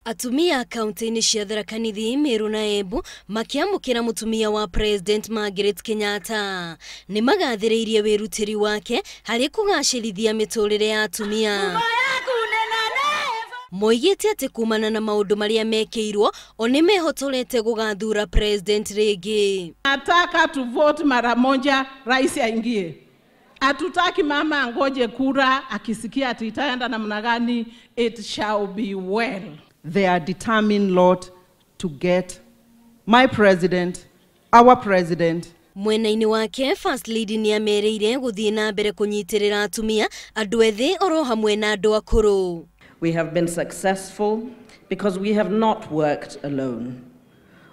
Atumia kaunti-inĩ cia Tharaka Nithi, Meru na Embu makĩamũkĩra mũtumia wa President Margaret Kenyatta nĩ magathĩrĩirie wĩrutĩri wake harĩ kũgacĩrithia mĩtũrĩre ya atumia. Moigĩte atĩ kumana na maũndũ marĩa mekĩirwo o nĩ mehotorete gũgathura president rĩngĩ. Nataka tu vote mara moja, rais aingie. Hatutaki mama angoje kura akisikia ati itaenda namna gani. It shall be well. They are determined, Lord, to get my president, our president. Mwena-inĩ wake First Lady nĩ amerĩire gũthiĩ na mbere kũnyitĩrĩra atumia, andũ ethĩ oro hamwe na andũ akũrũ. We have been successful because we have not worked alone.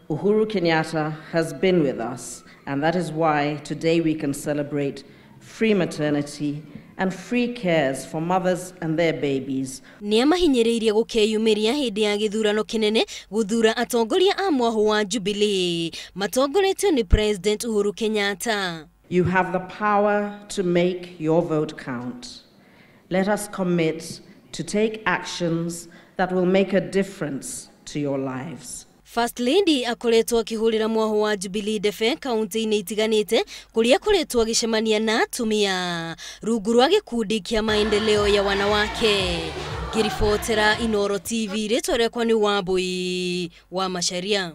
Uhuru Kenyatta has been with us, and that is why today we can celebrate free maternity and free cares for mothers and their babies. Nĩ amahinyĩrĩirie gũkeyumĩria hĩndĩ ya gĩthurano kĩnene gũthura atongoria a mwahũ wa Jubilee matongoretio nĩ President Uhuru Kenyatta. You have the power to make your vote count. Let us commit to take actions that will make a difference to your lives. First Lady akoretwo akĩhũrĩra mwahũ wa Jubilee ndebe kaunti-inĩ itiganĩte kũrĩa akoretwo agĩcemania na atumia rungu rwa gĩkundi kĩa maendeleo ya wanawake. Ngĩribotera Inooro TV, rĩtwa rĩakwa nĩ Wambui wa Macharia.